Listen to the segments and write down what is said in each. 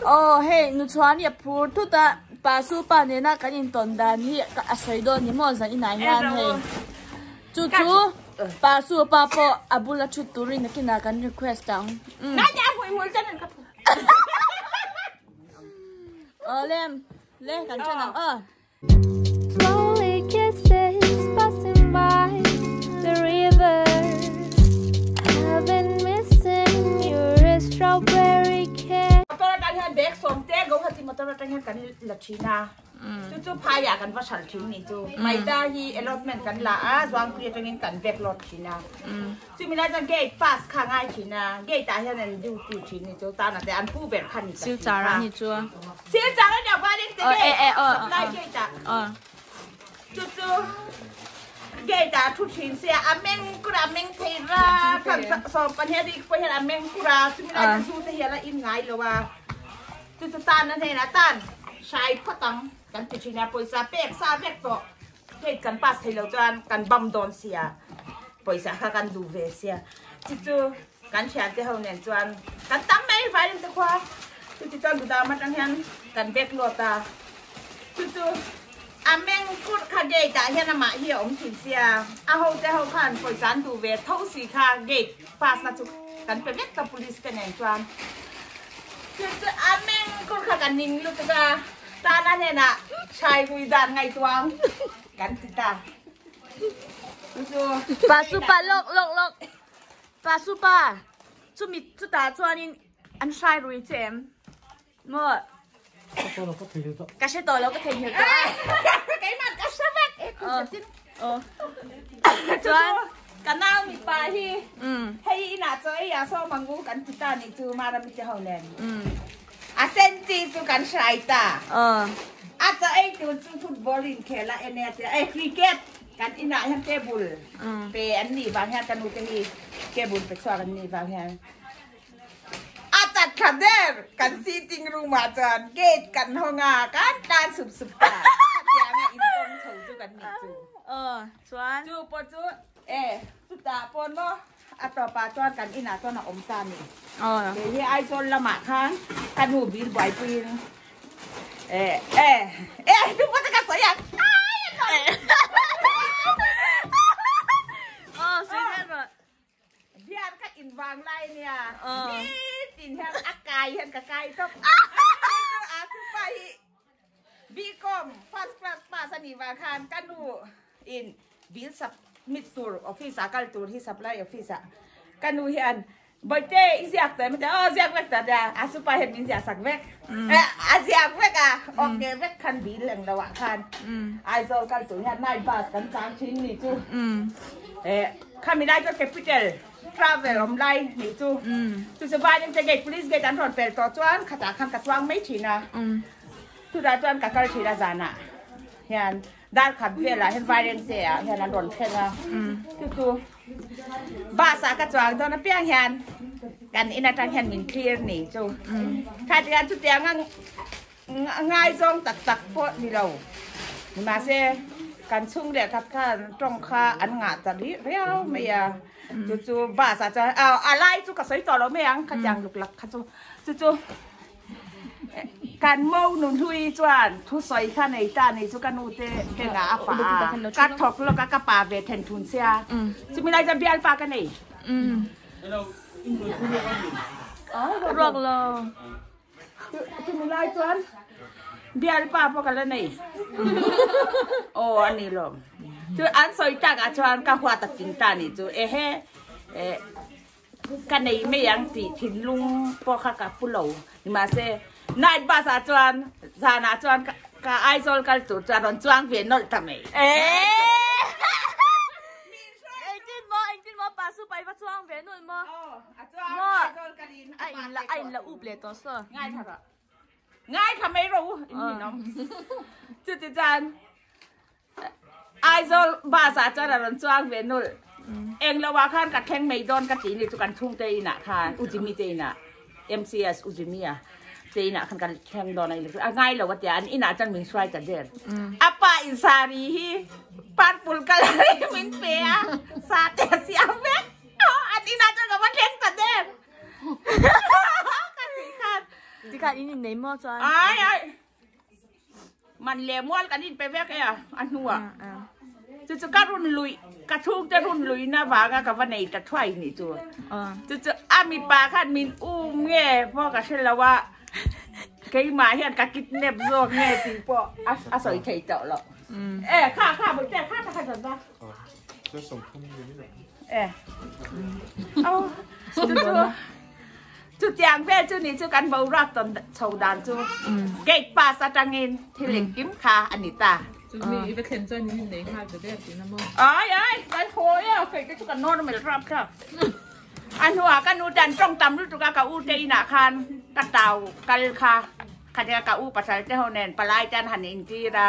Aw hei Nuchhuani a phur thut a, Pa Supa nena kan intawn dan hi a sawi dawn ni maw zan inah hian hei. Chu chu Pa Supa pawh a bula thut turin nakinah kan request ang. Aw le, le kan then ang aw. Slowly kisses passing by the river I've been missing your strawberry kiss Motor atang hian bag sawm te Guwahati motor atang hian kan la thin a chu chu phaiah kan va hral thin ni chu Maida hi allotment kan la a Zuangpui atangin kan bag load thin a chumi lai chuan gate pass kha a ngai thin a gate ah hian an duty thin ni chu tana te an pu ber kha ni ta thin kha. Silchar a nia varin te gate supply gate ah chu chu gate ah thu thin sia a meng kur a meng thei ra khan sawm pahnih a rik pawh hian a meng kur a chumi lai chu zu te hian a in ngai lo a chu chu tan a hnenah tan hrai phawt ang kan ti thin a pawisa pek sa vek tawh gate kan pass thei lo chuan kan bam dawn sia pawisa kha kan duh ve sia chu chu Kan thiante ho nen chuan kan tam mai vaiin te khua chuti chuan Budam atang hian kan bek luat a, chu chu a meng kurh kha gate ah hian amah hi a awm thin sia, a ho te ho khan pawisa an duh ve tho si kha gate pass na chu kan pe vek ta police te nen chuan chu chu a meng kurh kha kan ning lutuk a, tana hnenah hrai vui dan ngaihtuah ang kan ti ta chu chu. Pa su pa lawk lawk lawk. Pa su pa, chumi chutah chuanin an hrai rui che em? Maw? Ka hre tawh lo, ka theihnghilh tawh a. Keimah ka hre vek e thu zetin. Chuan ka nau mipa hi hei inah chaw ei ah saw mangu kan ti ta nih chu Marami te ho nen. A sen chi chu kan hrai ta. A chaw ei tur chu football inkhel a en e a tia, eh cricket. Kan inah hian table pe an nih vang hian ka nu te hi table pe chhuak an nih vang hian a chat thla der kan sitting room ah chuan gate kan hawng a kan tlan sup sup ta khatianga in tawng chho chu kan nih chu. Aw chuan. Chu pawh chu e chutah pawn maw a tawpah chuan kan inah chuan a awm ta a ni. Aw. Kei hi Aizawl lamah khan ka nu bil buaipuiin e e e chu pawh chu ka sawi ang ai a tawp. Aw sawi zel rawh. Biar ka in vang lai nia nitin hian a kai hian ka kai tawp. A super hi Bcom first class pass a nih vang khan ka nu in bill submit tur office ah kal tur hi supply office ah ka nu hian Bawihte i ziak tawh em a ti a, aw ziak vek tawh a ti a, a super hian min ziah sak vek a ziak vek a ok vek khan bill eng lo ah khan Aizawl kal tur hian night bus kan chang thin ni chu eh khami lai chuan capital travel awm lai nih chu chu chu vanin te gate police gate an rawn pel tawh chuan khatah khan ka chuang mai thin a. Chutah chuan ka kal thin a zanah hian dar khat velah hian Vairengte ah hian an rawn thleng a, chu chu bus ah ka chuang dawn apiang hian kan in atang hian min thlir ni chu kha tiang chutiang a ngaizawng tak tak pawh ni lo mahse kan chhung leh khat khan tawng kha an ngah ta rih riau mai a chu chu bus ah chuan a lai chu ka sawi tawh lo mai ang khatiang luk lak kha chu chu chu. Kan mo nun hlui chuan thusawi kha nei ta ni chu ka nu te bengah a fah a, ka thawk lawk a ka pa ve then thun sia, chumi lai chuan bialpa ka nei. Ruak lo. Chumi lai chuan bialpa pawh ka la nei. Aw a ni lawm. Chu an sawi takah chuan ka huat a tling ta ni chu ehe. Ka nei mai ang tih thinlung pawh kha ka pu lo. Nimahse, night bus ah chuan zanah chuan ka Aizawl kal tur chuan rawn chuang ve nawlh ta mai. Engtin maw, engtin maw pa su pai va chuang ve nawlh maw? Aw, a chuang Aizawl kal in a in la a in la up leh tawh saw. Ngaithla rawh. Ngaithla mai rawh u, in ninawm. Chuti chuan Aizawl bus ah chuan a rawn chuang ve nulh. Eng lo ah khan ka thleng mai dawn ka tih ni chu kan chhungte inah khan U Jimmy te inah MCS U Jimmy a te inah khan ka thleng dawn a a ngai lo a tia an inah chuan min hruai ta der. A pa in saree hi purple colour hi min pe a sa te a siam vek an inah chuan ka va thleng ta der ka tih khan. Tikhan in innei maw chuan? Ai ai. Man leh mual kan inpe vek e a a hnuah. Chu chu ka run lui ka chhungte run luihna vanga ka va nei ta thuai nih chu. Chu chu a mipa khan min um nge pawh ka hre lo a, keimah hian ka kidnap zawk nge tih pawh a sawi thei tawh lo. E kha kha bawihte kha kha kha va. E. Au chu chu Chutiang vel chu ni chu kan boruak tawn chho dan chu gate pass atangin thil engkim kha a ni ta. Chu mi i va thlen chuan in innei nghal ta der tihna maw? Ai ai, kan hawi a, kei te chu ka normal rap thlak. A hnuah ka nu tan tawng tam lutuk a ka u te inah khan ka tau kal kha khatia ka u pasal te ho nen palai te an han intir a.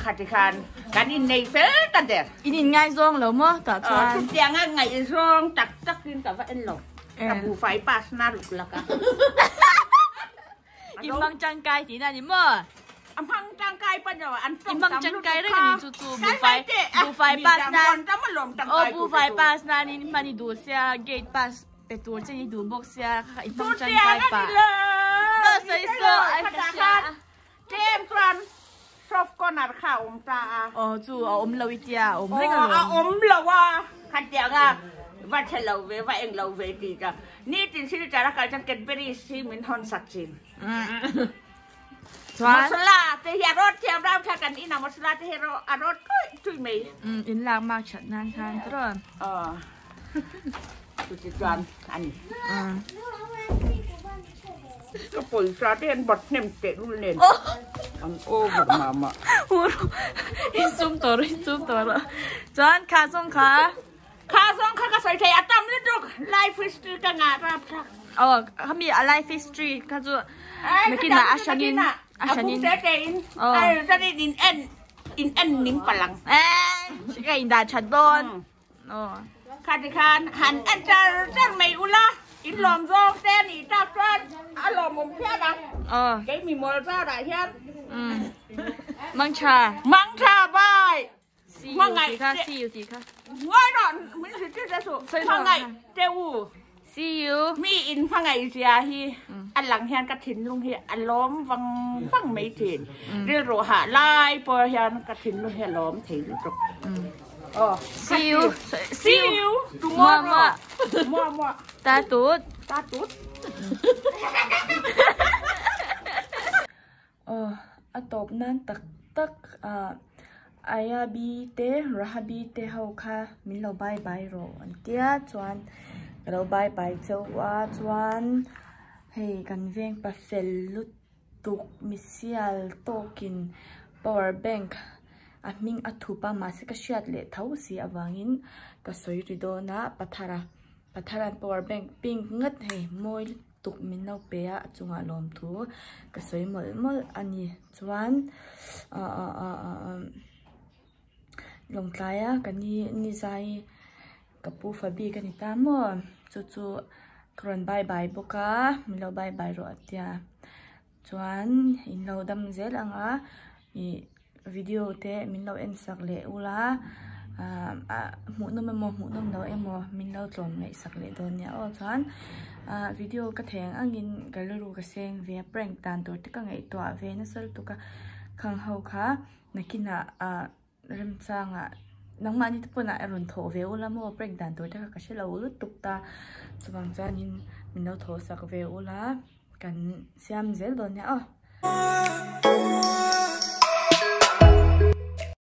Khati khan kan innei fel ta der. In inngaizawng lo maw tah chuan? Chutiang a ngaihzawng tak tak in ka va en lo. Ka buhfai pass na ruk lak a. I hmang tangkai tihna a ni maw? A hmang tangkai pawh ni lo, an tawng tam lutuk kha. I hmang tangkai reng a ni chu chu buhfai buhfai pass nan aw buhfai pass nan in hman i duh sia gate pass pe tur che i duh bawk sia kha i hmang tangkai pah. Sawi saw a ka hria a. Tlem chuan soft corner kha a awm ta a. Aw chu a awm lo i tia a awm reng alawm. Aw a awm lo a, khatiang a va tha lo ve va eng lo ve tih ka nitin silchar a kal chuan Cadbury's hi min hawn sak thin. Chuan. Masala te hi a rawt thiam rau kha kan inah masala te hi a rawt thuih thuih mai. In lak mak that nan khan tiraw. Aw chuti chuan a ni. Ka pawisa te an bat hnem teh lul nen an over mah mah. In sum tawh rawh in sum tawh rawh. Chuan kha zawng kha. Kha zawng kha ka sawi thei a tam lutuk life history ka ngah rap thlak. Aw khami a life history kha chu nakinah a hranin a hranin. A bung te te in ai chuan in en in en ning palang. Eh ka in dah that dawn. Kha ti khan han en char char mai ula, in lawm zawng te a nih tak chuan a lawmawm phian ang. Kei mi mawl zarah hian. Mang tha. Mang tha bye. See you tih kha, see you tih kha. Ngawi rawh, min hrilh tir te suh. Hmangaih te u. See you. Mi in hmangaih zia hi a lang hian ka thinlung hi a lawm vang vang mai thin. Rilru hah lai pawh hian ka thinlung hi a lawm thei lutuk. Aw. See you. See you tomorrow. Mua mua. Ta tut. Ta tut. Aw, a tawp nan tak tak a Ayabi te Rahabi te ho kha min lo bye bye rawh an tia chuan ka lo bye bye chauh a chuan hei kan veng pa fel lutuk misial tawkin power bank a hming a thup a mahse ka hriat leh tho si avangin ka sawi ri dawn a Pathara Pathara'n power bank pink ngat hei mawi lutuk. tuk min lo pe a a chungah lawmthu ka sawi mawlh mawlh a ni chuan ah ah ah ah lawngtlai a ka ni ni zai ka pu fa bik a ni ta maw chu chu ka rawn bye bye bawk a min lo bye bye rawh a tia chuan in lo dam zel ang a ih video te min lo en sak leh ula ah hmuh nawm emaw hmuh nawm lo emaw min lo tlawm ngaih sak leh dawn nia aw chuan ah video ka thei ang angin ka rilru ka seng ve a prank dan tur te ka ngaihtuah ve nasa lutuk a khang ho kha nakinah ah remchangah nangmahni te pawnah a rawn thawh ve ula maw prank dan tur te kha ka hre lo lutuk ta chuvang chuanin min lo thawh sak ve ula kan siam zel dawn nia aw.